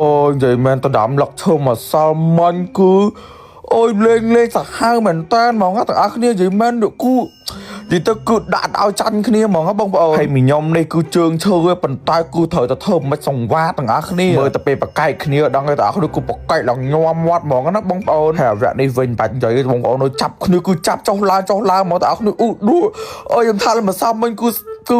អូយនិយាយមែនតដាំលឹកឈើម្សិលមិញគឺអូយលេងលេងសាហាវមែនតើហ្មងទាំងអស់គ្នានិយាយមែនគូនិយាយទៅគឺដាក់ឲ្យចាញ់គ្នាហ្មងបងប្អូនហើយមីញុំនេះគឺជើងឈើឯងប៉ុន្តែគឺត្រូវតែធ្វើមិនសង្វាទាំងអស់គ្នាមើលតែពេលបកែកគ្នាដល់ហើយទាំងអស់គ្នាគឺបកែកឡើងញោមមាត់ហ្មងណាបងប្អូនហើយវគ្គនេះវិញបាច់និយាយបងប្អូនចាប់គ្នាគឺចាប់ចុះឡើងចុះឡើងហ្មងទាំងអស់គ្នាអ៊ូដួអូយខ្ញុំថាម្សិលមិញគឺគ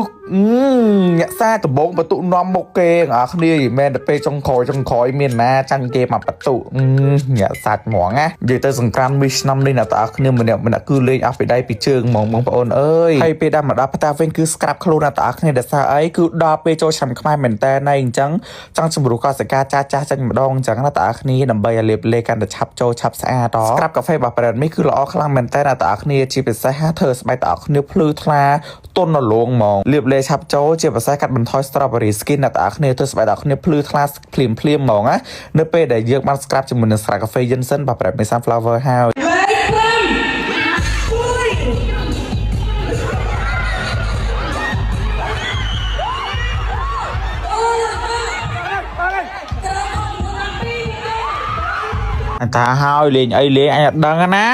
ឺអ្នកសារដំបងបន្ទុនាំមុខគេទាំងអស់គ្នាមិនមែនតែពេលចុងក្រោយចុងក្រោយមានណាចាញ់គេមកបន្ទុអ្នកសាច់ហ្មងណានិយាយទៅសង្ក្រានមីឆ្នាំនេះអ្នកទាំងអស់គ្នាម្នាក់ម្នាក់គឺលេងអស់ពីដៃពីជើងហ្មងបងប្អូនអើយហើយពេលដែលមកដល់ផ្ទះវិញគឺស្ក្រាបខ្លួនអ្នកទាំងអស់គ្នាដោយសារអីគឺដល់ពេលចូលឆ្នាំខ្មែរមែនតើណៃអញ្ចឹងចង់ជំរុះកោសិកាចាស់ចាស់ចាញ់ម្ដងអញ្ចឹងណាទាំងអស់គ្នាដើម្បីឲ្យលាបលេកាន់តែឆាប់ចូលឆាប់ស្អាតស្ក្រាបកាហ្វេរបស់ brand នេះគឺល្អខ្លាំងមែនតើអ្នកទាំងអស់គ្នាជាពិសេសធ្វើស្បែកទាំងអស់គ្នាភ្លឺថ្លាទន់រលោងហ្មងលាបលេឆាប់ចូលជាពិសេសកាត់បន្ថយ strawberry skin អ្នកទាំងអស់គ្នាធ្វើស្បែកទាំងអស់គ្នាភ្លឺថ្លាភ្លាមភ្លាមហ្មងណានៅពេលដែលយើងបាន scrub ជាមួយនឹង scrub កាហ្វេ Jensen របស់ brand Sunflower ហើយ លេខ5 អញថាហើយលេងអីលេងអញអត់ដឹងណ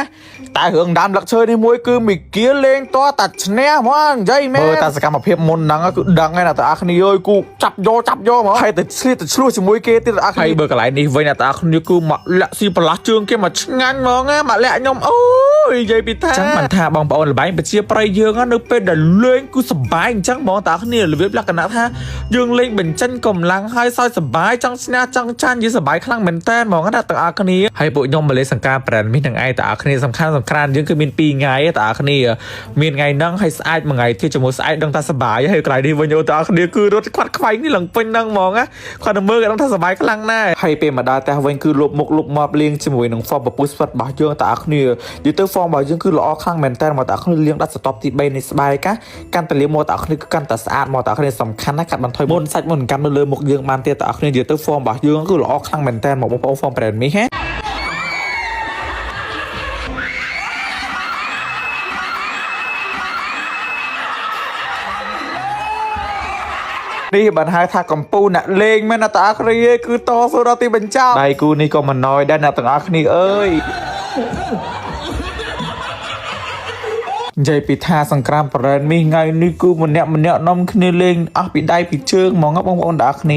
ាតែរឿងដើមលឹកឈើនេះមួយគឺមីគៀលេងតតាឈ្នះហ្មងនិយាយមែនមើលតាសកម្មភាពមុនហ្នឹងគឺដឹងហើយណាតើអស់គ្នាអើយគូចាប់យកចាប់យកហ្មងហើយទៅឆ្លៀតទៅឆ្លោះជាមួយគេទៀតអស់គ្នាហើយបើកន្លែងនេះវិញណាតើអស់គ្នាគឺមកលាក់ស៊ីប្រឡាស់ជើងគេមកឆ្ងាញ់ហ្មងណាមកលាក់ខ្ញុំអូយនិយាយពីថាចឹងមិនថាបងប្អូនលបែងប្រជាប្រិយយើងនៅពេលដែលលេងគឺសប្បាយអញ្ចឹងហ្មងតើអស់គ្នារបៀបលក្ខណៈថាយើងលេងបញ្ចេញកម្លាំងហើយសើចសប្បាយចង់ឈ្នះចង់ចាញ់និយាយសប្បាយខ្លាំងមែនតើហ្មងណាតើអស់គ្នាហើយពួកខ្ញុំមកលេងសង្ការ brand នេះនឹងឯងតើអស់គ្នាសំខាន់សំខាន់យើងគឺមាន2ថ្ងៃតើអស់គ្នាមានថ្ងៃហ្នឹងហើយស្អែកមួយថ្ងៃទៀតជាមួយស្អែកដឹងថាសប្បាយហើយកន្លែងនេះវិញអូតើអស់គ្នាគឺរត់ខ្វាត់ខ្វែងនេះឡើងពេញហ្នឹងហ្មងណាគាត់ទៅមើលក៏ដឹងថាសប្បាយខ្លាំងណាស់ហើយពេលមកដល់ផ្ទះវិញគឺលុបមុខលុបមាត់លាងជាមួយនឹង form ពពុះស្វិតរបស់យើងតើអស់គ្នានិយាយទៅ form របស់យើងគឺល្អខ្លាំងមែនតើមកតើអស់គ្នាលាងដាច់សតបទី3នៃស្បែកណាកាន់តែលាងមកតើអស់គ្នាគឺកាន់តែស្អាតមកតើអស់គ្នាសំខាន់ណាស់កាត់បន្ថយមុនសាច់មុនកម្មនៅលើមុខយើងបានទៀតតើអស់គ្នានិយាយទៅ form របស់យើងគឺល្អខ្លាំងមែនតើមកបងប្អូន form brand នេះហ៎នេះបានហៅថាកម្ពូលអ្នកលេងមែនណាតើអស់គ្នាគឺតស៊ូដល់ទីបញ្ចប់ដៃគូនេះក៏មិនណយដែរអ្នកទាំងអស់គ្នាអើយនិយាយពីថាសង្ក្រាមប្រែនមីថ្ងៃនេះគឺម្នាក់ម្នាក់នាំគ្នាលេងអស់ពីដៃពីជើងហ្មងបងប្អូនទាំងអស់គ្ន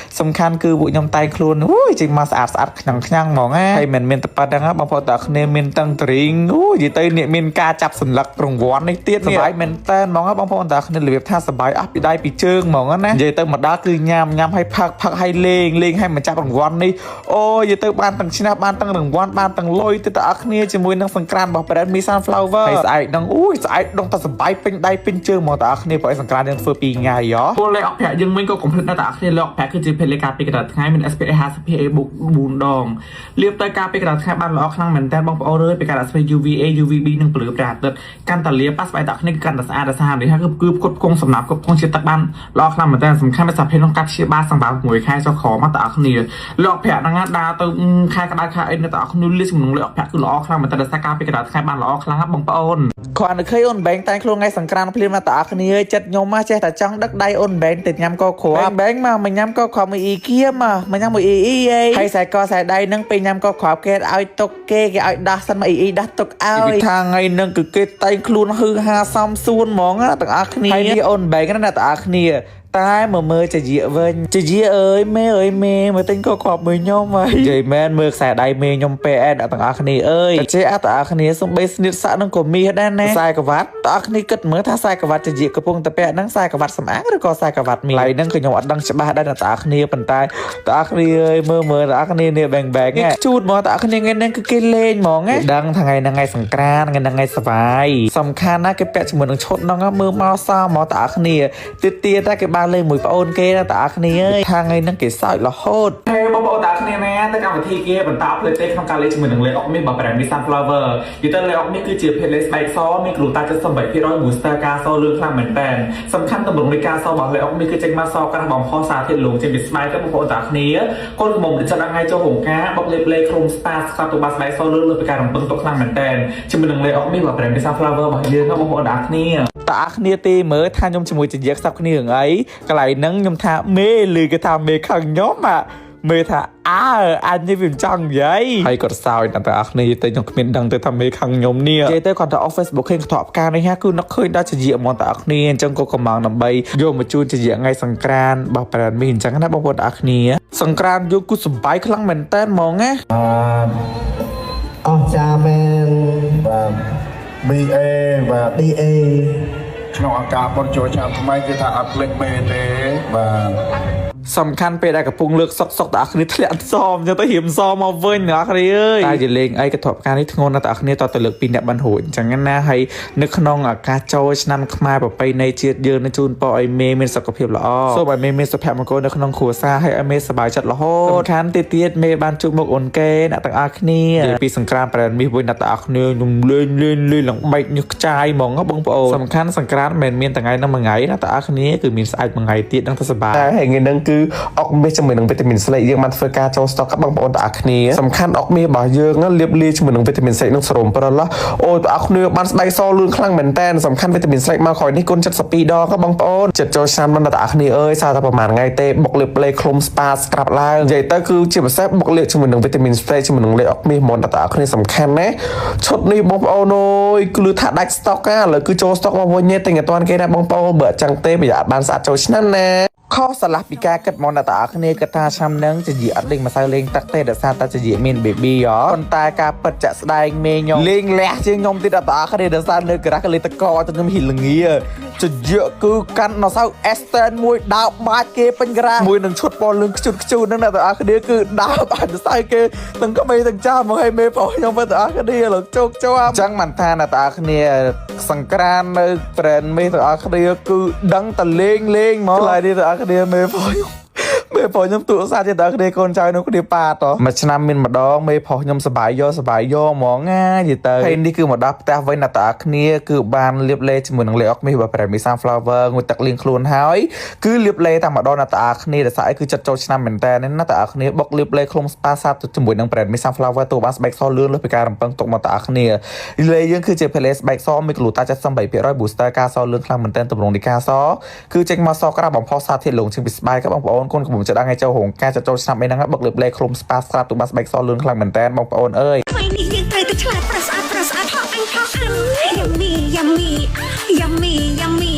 ាសំខាន់គឺពួកខ្ញុំតែងខ្លួនអូយចេញមកស្អាតស្អាតខ្លាំងខ្លាំងហ្មងណាហើយមិនមានតែប៉ុណ្្នឹងបងប្អូនទាំងអស់គ្នាមានតឹងទ្រីងអូយនិយាយទៅនេះមានការចាប់សន្លឹករង្វាន់នេះទៀតសប្បាយមែនតើហ្មងបងប្អូនទាំងអស់គ្នារបៀបថាសប្បាយអស់ពីដៃពីជើងហ្មងណានិយាយទៅមកដល់គឺញ៉ាំញ៉ាំឲ្យផឹកផឹកឲ្យលេងលេងឲ្យមកចាប់រង្វាន់នេះអូយនិយាយទៅបានទាំងឈ្នះបានទាំងរង្វាន់បានទាំងលុយទៅទាំងអស់គ្នាជាមួយនឹងសង្ក្រានរបស់ brand Mi Sunflower ហើយស្អែកហ្នឹងអូយស្អែកដងតែសប្បាយពេញដៃពេញជើងហ្មងទាំងអស់គ្នាព្រោះឯសង្ក្រានយើងធ្វើ2ថ្ងៃហ៎ពលលេខអភ័ក្រយើងវិញក៏កុំភ្លេចដែរទាំងអស់គ្នាលេខអភ័ក្រគឺជាភេទលេខការពីកណ្ដាលថ្ងៃមាន SPF 50 PA បូក4ដងលាបទៅការពីកណ្ដាលថ្ងៃបានល្អខ្លាំងមែនតើបងប្អូនអើយពីការដាក់ SPF UVA UVB និងពលឺព្រះអាទិត្យកាន់តែលាបប៉ះស្បែកទាំងអស់គ្នាគឺកាន់តែស្អាតដោយសារនេះគឺគឺផ្គត់ផ្គង់សំណាប់ផ្គត់ផ្គង់ជាតិទឹកបានល្អខ្លាំងមែនតើសំខាន់เป็นសភាពក្នុងការព្យាបាលសង្វា6ខែចុះក្រោមមកទាំងអស់គ្នាលោកភ័ក្រហ្នឹងដើរទៅខែក្តៅខែអីនៅទាំងអស់គ្នាលាបសំណងលោកភ័ក្រគឺល្អខ្លាំងមែនតើដោយសារការពីកណ្ដាលថ្ងៃបានល្អខ្លាំងណាស់បងប្អូនគ្រាន់តែឃើញអូនបែងតែងខ្លួនថ្ងៃសង្ក្រាន្តភ្លាមណាទាំងអស់គ្នាចិត្តខ្ញុំមកចេះតែចង់ដឹកដៃអូនបែងទៅញ៉ាំកគ្រាប់បែងមកមកញ៉ាំកគ្រាប់មួយអ៊ីគៀមកមកញ៉ាំមួយអ៊ីអ៊ីអីហើយខ្សែកខ្សែដៃហ្នឹងពេលញ៉ាំកគ្រាប់គេឲ្យទុកគេគេឲ្យដោះសិនមកអ៊ីអ៊ីដោះទុកឲ្យពីថាថ្ងៃហ្នឹងគឺគេតែងខ្លួនហឺហាសំសួនហ្មងណាទាំងអស់គ្នាហើយនេះអូនបែងណាទាំងអស់គ្នាតែមកមើលចយាវិញចយាអើយមេអើយមេមើលទិញក៏គ្រាប់មួយខ្ញុំហើយនិយាយមែនមើលខ្សែដៃមេខ្ញុំពេអែតទាំងអស់គ្នាអើយចេះអត់ទាំងអស់គ្នាសំបីស្នៀតសាក់នឹងក៏មាសដែរណាខ្សែក្រវ៉ាត់ទាំងអស់គ្នាគិតមើលថាខ្សែក្រវ៉ាត់ចយាកំពុងតែពាក់ហ្នឹងខ្សែក្រវ៉ាត់សម្អាងឬក៏ខ្សែក្រវ៉ាត់មាសឡៃហ្នឹងក៏ខ្ញុំអត់ដឹងច្បាស់ដែរទាំងអស់គ្នាប៉ុន្តែទាំងអស់គ្នាអើយមើលមើលទាំងអស់គ្នានេះបែងបែងជូតមកទាំងអស់គ្នាថ្ងៃហ្នឹងគឺគេលេងហ្មងណាដឹងថ្ងៃហ្នឹងថ្ងៃសង្ក្រានថ្ងៃហ្នឹងថ្ងៃសបាយសំខាន់ណាស់គេពាក់ជាមួយនឹងឈុតហ្នឹងមើលមកសមមកទាំងអស់គ្នាទៀតទៀតតែគេបានលេងមួយប្អូនគេណាទាំងអស់គ្នាអើយថាថ្ងៃហ្នឹងគេសើចរហូតហេបងប្អូនទាំងអស់គ្នាណាទៅកម្មវិធីគេបន្តផ្លេចទេក្នុងការលេងជាមួយនឹងលេខអុកមាសរបស់ brand Sunflower និយាយទៅលេខអុកមាសគឺជាភេទលេខស្បែកសមានគ្រូតា78% booster ការសលឿនខ្លាំងមែនតើសំខាន់តម្រង់នៃការសរបស់លេខអុកមាសគឺចេញមកសក្រាស់បំផុសសារធាតុលងចេញពីស្បែកទៅបងប្អូនទាំងអស់គ្នាកូនកំមុំចិត្តដល់ថ្ងៃចូលរោងការបុកលេបលេក្រុមស្ប៉ាស្កាត់ទៅបាស្បែកសលឿនលើពីការរំពឹងទុកខ្លាំងមែនតើជាមួយនឹងលេខអុកមាសរបស់ brand Sunflower របស់យើងបងប្អូនទាំងអស់គ្នាតើអស់គ្នាទេមើលថាខ្ញុំជាមួយចយាខ្សឹបគ្នារឿងអីកន្លែងហ្នឹងខ្ញុំថាមេឬគេថាមេខឹងខ្ញុំអា មេថាអើអញនេះវាមិនចង់និយាយហើយគាត់សើចដល់តែអស់គ្នាទៅខ្ញុំគ្មានដឹងទៅថាមេខាងខ្ញុំនេះនិយាយទៅគាត់ទៅ off Facebook ឃើញកន្ត្រកផ្កានេះហាគឺនឹកឃើញដល់ជាយាហ្មងតអស់គ្នាអញ្ចឹងក៏កំងដើម្បីយកមកជូនជាយាថ្ងៃសង្ក្រានរបស់ brand មីអញ្ចឹងណាបងប្អូនអស់គ្នាសង្ក្រានយកគឺសំបាយខ្លាំងមែនតើហ្មងណា អស្ចារ្យមែន បាទ BA បាទ DA ក្នុងឱកាសបុណ្យចូលឆ្នាំថ្មីគឺថាអត់ភ្លេចមេទេបាទ សំខាន់ពេលដែលកំពុងលើកសុកសុកតើគ្នាធ្លាក់សមអញ្ចឹងទៅរៀមសមមកវិញអ្នកគ្នាអើយតែជាលេងអីក៏ធ្លាប់ការនេះធ្ងន់ណាស់តើគ្នាតទៅលើកពីអ្នកបានរួចអញ្ចឹងណាហើយនៅក្នុងឱកាសចូលឆ្នាំខ្មែរប្រពៃណីជាតិយើងនឹងជូនពរឲ្យមេមានសុខភាពល្អសូមឲ្យមេមានសុភមង្គលនៅក្នុងគ្រួសារហើយឲ្យមេសប្បាយចិត្តរហូតសំខាន់ទៀតទៀតមេបានជួបមុខអូនកេអ្នកទាំងអស់គ្នានិយាយពីសង្ក្រានប្រែនមាសវិញអ្នកទាំងអស់គ្នាខ្ញុំលេងលេងលេងឡើងបែកញើសខ្ចាយហ្មងបងប្អូនសំខាន់សង្ក្រានមិនមែនមានថ្ងៃហ្នឹងមួយថ្ងៃណាទាំងអស់គ្នាគឺមានស្អែកមួយថ្ងៃទៀតនឹងទៅសប្បាយ តែហើយថ្ងៃហ្នឹងគឺអុកមាសជាមួយនឹងវីតាមីនស្លេកយើងបានធ្វើការចូលស្តុកបងប្អូនទាំងអស់គ្នាសំខាន់អុកមាសរបស់យើងណាលាបលាយជាមួយនឹងវីតាមីនស្លេកនឹងសរោមប្រិលអូយបងប្អូនគ្នាបានស្បែកសលឿនខ្លាំងមែនតើសំខាន់វីតាមីនស្លេកមកក្រោយនេះគុណ72ដងបងប្អូនចិត្តចូលឆ្នាំដល់ទាំងអស់គ្នាអើយសារតែប្រហែលថ្ងៃទេបុកលាបលេឃ្លុំស្ប៉ាស្ក្រាប់ឡើងនិយាយទៅគឺជាពិសេសបុកលាបជាមួយនឹងវីតាមីនស្លេកជាមួយនឹងលេអុកមាសហ្មងដល់ទាំងអស់គ្នាសំខាន់ណាឈុតនេះបងប្អូនអើយគឺថាដាច់ស្តុកឥឡូវគឺចូលស្តុកមកវិញទេតែអត់ទាន់គេណាបងប្អូនបើអត់ចឹងទេប្រយ័ត្នបានស្អាតចូលឆ្នាំណា ខុសស្រឡះពីការគិតមកអ្នកទាំងអស់គ្នាគិតថាឆ្នាំហ្នឹងជាយអត់លេងម្សៅលេងទឹកទេដោយសារតែជាយមាន baby ហ៎ប៉ុន្តែការពិតចាក់ស្ដែងមេខ្ញុំលេងលះជាងខ្ញុំទៀតអ្នកទាំងអស់គ្នាដោយសារនៅក្រាស់ក៏លេងតកទៅខ្ញុំហ៊ីល្ងាជាយគឺកាន់ម្សៅ Eastern មួយដើរបាច់គេពេញក្រាស់មួយនឹងឈុតពណ៌លឿងខ្ជុតខ្ជូតហ្នឹងអ្នកទាំងអស់គ្នាគឺដើរបាច់ម្សៅគេទាំងក្មេងទាំងចាស់មកឲ្យមេប្រុសខ្ញុំទៅទាំងអស់គ្នាលោកជោគជាប់អញ្ចឹងមិនថាអ្នកទាំងអស់គ្នាសង្ក្រាននៅ brand មេទាំងអស់គ្នាគឺដឹងតែលេងលេងហ្មងខ្លាយនេះទាំងអស់គ្នាមេប្រុសខ្ញុំមេប្រុសខ្ញុំទូរស័ព្ទជាដល់គ្នាកូនចៅនោះគ្នាប៉ាតមួយឆ្នាំមានម្ដងមេប្រុសខ្ញុំសប្បាយយកសប្បាយយកហ្មងណានិយាយទៅហើយនេះគឺមកដល់ផ្ទះវិញអ្នកទាំងអស់គ្នាគឺបានលាបលេជាមួយនឹងលេអុកមាសរបស់ Premi Sunflower ងូតទឹកលាងខ្លួនហើយគឺលាបលេតែម្ដងអ្នកទាំងអស់គ្នាដោយសារអីគឺចិត្តចូលឆ្នាំមែនតើណាទាំងអស់គ្នាបុកលាបលេឃ្លុំស្ប៉ាសាជាមួយនឹង Premi Sunflower ទូបានស្បែកសលឿនលើសពីការរំពឹងទុកមកទាំងអស់គ្នាលេយើងគឺជាភេលេស្បែកសមីក្លូតា78% booster ការសលឿនខ្លាំងមែនតើតម្រងនៃការសគឺចេញមកសក្រាបបំផុសសារធាតុលងជាងពីស្បែកបងប្អូនកូនកំពុងចិត្តដល់ថ្ងៃចូលរោងការចិត្តចូលឆ្នាំអីហ្នឹងបុកលាបលេឃ្លុំស្ប៉ាស្រាប់ទូបានស្បែកសលឿនខ្លាំងមែនតើបងប្អូនអើយ ថ្ងៃនេះយើងត្រូវតែឆ្លាតប្រស្អាតប្រស្អាតហក់អញហក់អញ Yummy yummy yummy yummy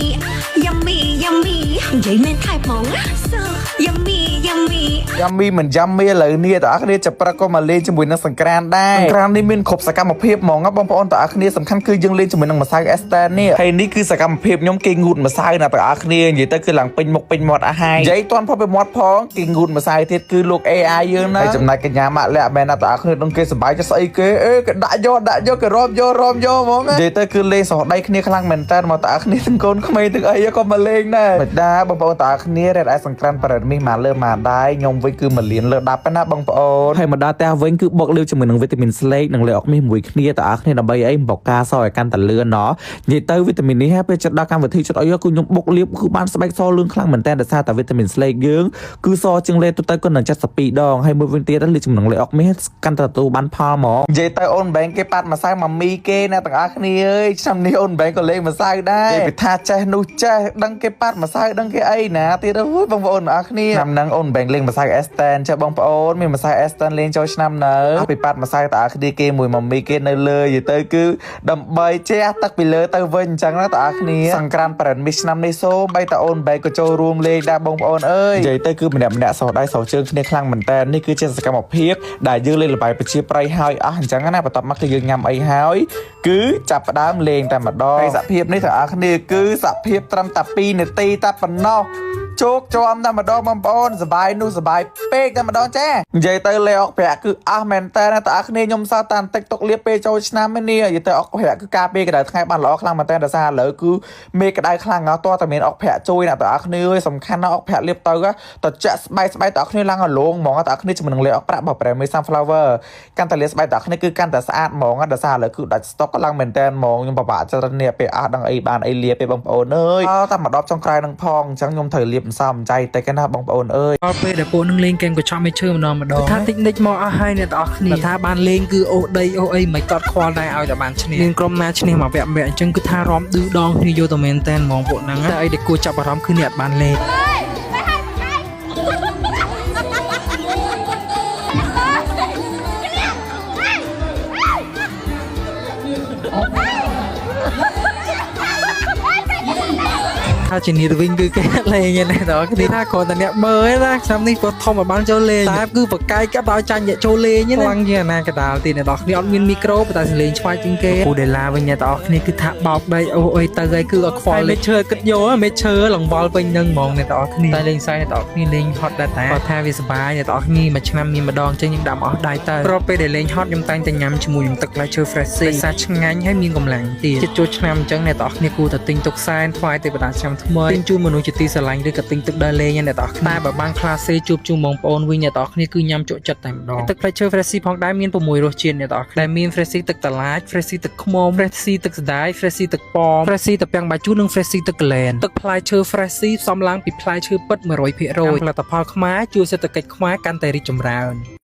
yummy yummy និយាយមែនថែហ្មងណា So yummy yummy យ៉ាំមីមិនយ៉ាំមីឥឡូវនេះតើអស់គ្នាចាប់ព្រឹកក៏មកលេងជាមួយនឹងសង្ក្រានដែរសង្ក្រាននេះមានគ្រប់សកម្មភាពហ្មងណាបងប្អូនតើអស់គ្នាសំខាន់គឺយើងលេងជាមួយនឹងម្សៅអេសតែននេះហើយនេះគឺសកម្មភាពខ្ញុំគេងូតម្សៅណាតើអស់គ្នានិយាយទៅគឺឡើងពេញមុខពេញមាត់អស់ហើយនិយាយតាន់ផុសពីមាត់ផងគេងូតម្សៅទៀតគឺលោក AI យើងណាហើយចំណែកកញ្ញាម៉ាក់លាក់មែនណាតើអស់គ្នាដឹងគេសប្បាយចិត្តស្អីគេអេគេដាក់យកដាក់យកគេរាប់យករាប់យកហ្មងណានិយាយទៅគឺលេងស្រស់ដៃគ្នាខ្លាំងមែនតើមកតើអស់គ្នាទាំងកូនក្មេងទាំងអីក៏មកលេងដែរមិនដែរបងប្អូនតើអស់គ្នារ៉េតឯសង្ក្រានប្រដមីសមកលើមកដែរខ្ញុំវិញគឺមកលៀនលើដាប់ណាបងប្អូនហើយមកដល់ផ្ទះវិញគឺបុកលាវជាមួយនឹងវីតាមីនស្លេកនិងលេអុកមាសមួយគ្នាតើអស់គ្នាដើម្បីអីបកការសឲ្យកាន់តែលឿនណោះនិយាយទៅវីតាមីននេះពេលចិត្តដល់កម្មវិធីចិត្តអីគឺខ្ញុំបុកលាបគឺបានស្បែកសលឿនខ្លាំងមែនតើដោយសារតែវីតាមីនស្លេកយើងគឺសជាងលេទៅទៅក៏នឹង72ដងហើយមួយវិញទៀតលាបជាមួយនឹងលេអុកមាសកាន់តែទទួលបានផលហ្មងនិយាយទៅអូនបែងគេប៉ាត់ម្សៅម៉ាមីគេណាទាំងអស់គ្នាអើយឆ្នាំនេះអូនបែងក៏លេងម្សៅដែរគេថាចេះនោះចេះដឹងគេប៉ាត់ម្សៅដឹងគេអីណាទៀតអើយបងប្អូនទាំងអស់គ្នាឆ្នាំហ្នឹងអូនបែងលេងម្សៅអេសតែនចេះបងប្អូនមានម្សៅអេសតែនលេងចូលឆ្នាំនៅអស់ពីប៉ាត់ម្សៅទាំងអស់គ្នាគេមួយម៉ាមីគេនៅលើនិយាយទៅគឺដើម្បីជះទឹកពីលើទៅវិញអញ្ចឹងណាទាំងអស់គ្នាសង្ក្រានប្រែនមីឆ្នាំនេះសូមបីតាអូនបែងក៏ចូលរួមលេងដែរបងប្អូនអើយនិយាយទៅគឺម្នាក់ម្នាក់សោះដៃសោះជើងគ្នាខ្លាំងមែនតើនេះគឺជាសកម្មភាពដែលយើងលេងល្បែងប្រជាប្រិយហើយអស់អញ្ចឹងណាបន្ទាប់មកគឺយើងញ៉ាំអីហើយគឺចាប់ផ្ដើមលេងតែម្ដងហើយសភាពនេះទាំងអស់គ្នាគឺសភាពត្រឹមតែ2នាទីតែប៉ុណ្ណោះជោគជាំតែម្ដងបងប្អូនសបាយនោះសបាយពេកតែម្ដងចានិយាយទៅលេអុកប្រាក់គឺអស់មែនតើណាតើអស់គ្នាខ្ញុំសើតាមតិចតុកលៀបពេលចូលឆ្នាំនេះនិយាយទៅអុកប្រាក់គឺការពេលក្តៅថ្ងៃបានល្អខ្លាំងមែនតើដោយសារឥឡូវគឺមេក្តៅខ្លាំងណាស់តើតែមានអុកប្រាក់ជួយណាតើអស់គ្នាអើយសំខាន់ណាស់អុកប្រាក់លៀបទៅតចាក់ស្បែកស្បែកតើអស់គ្នាឡើងអលងហ្មងតើអស់គ្នាជាមួយនឹងលេអុកប្រាក់របស់ Premier Sunflower កាន់តែលាស្បែកតើអស់គ្នាគឺកាន់តែស្អាតហ្មងដោយសារឥឡូវគឺដាច់ស្តុកឡើងមែនតើហ្មងខ្ញុំពិបាកចិត្តនេះពេលអស់ដឹងអីបានអីលាពេលបងប្អូនអើយតែម្ដងចុងក្រោយនឹងផងអញ្ចឹងខ្ញុំត្រូវលាបម្សៅម្ចៃតិចណាបងប្អូនអើយ ដល់ពេលដែលពួកនឹងលេងហ្គេមកញ្ចក់មេឈើម្ដងម្ដងថាតិចនិចមកអស់ហើយអ្នកទាំងអស់គ្នាថាបានលេងគឺអូសដីអូសអីមិនកាត់ខ្វល់ដែរឲ្យតែបានឈ្នះមានក្រុមណាឈ្នះមកវគ្គវគ្គអញ្ចឹងគឺថារំឌឺដងគ្នាយកទៅមែនតែនហ្មងពួកហ្នឹងតែអីដែលគួរចាប់អារម្មណ៍គឺអ្នកបានលេង ទៅហើយ ថាជានីវិញគឺគេលេងឯអ្នកទាំងអស់គ្នាថាគ្រាន់តែអ្នកមើលឯណាឆ្នាំនេះគាត់ធំឲ្យបានចូលលេងតែគឺបកាយកាត់ឲ្យចាញ់អ្នកចូលលេងណាខ្លាំងជាងអាណាកដាលទៀតអ្នកទាំងអស់គ្នាអត់មានមីក្រូប៉ុន្តែសលេងឆ្វាយជាងគេពូដេឡាវិញអ្នកទាំងអស់គ្នាគឺថាបោកដីអូអីទៅអីគឺអត់ខ្វល់លេងឈើគិតយកមេឈើលង្វល់ពេញនឹងហ្មងអ្នកទាំងអស់គ្នាតែលេងសើចអ្នកទាំងអស់គ្នាលេងហត់ដែរតាគាត់ថាវាសប្បាយអ្នកទាំងអស់គ្នាមួយឆ្នាំមានម្ដងចឹងខ្ញុំដាក់មកអស់ដៃទៅព្រោះពេលដែលលេងហត់ខ្ញុំតែងតែញ៉ាំជាមួយនឹងទឹកផ្លែឈើ fresh ដោយសារឆ្ងាញ់ហើយមានកម្លាំងទៀតចិត្តចូលឆ្នាំអញ្ចឹងអ្នកទាំងអស់គ្នាគួរតែទិញទុកសែនថ្វាយទេវតាឆ្នាំថ្មីទិញជូនមនុស្សជាទីស្រឡាញ់ឬក៏ទិញទឹកដើរលេងអ្នកទាំងអស់គ្នាតែបើបានក្លាសេជួបជុំបងប្អូនវិញអ្នកទាំងអស់គ្នាគឺញ៉ាំជក់ចិត្តតែម្ដងទឹកផ្លែឈើ fresh ផងដែរមាន6រសជាតិអ្នកទាំងអស់គ្នាដែលមាន fresh ទឹកតឡាច fresh ទឹកខ្មុំ fresh ទឹកសណ្ដាយ fresh ទឹកប៉ម fresh ទឹកពាំងបាយជូរនិង fresh ទឹកកលែនទឹកផ្លែឈើ fresh ផ្សំឡើងពីផ្លែឈើពិត100%ផលិតផលខ្មែរជួយសេដ្ឋកិច្ចខ្មែរកាន់តែរីកចម្រើន។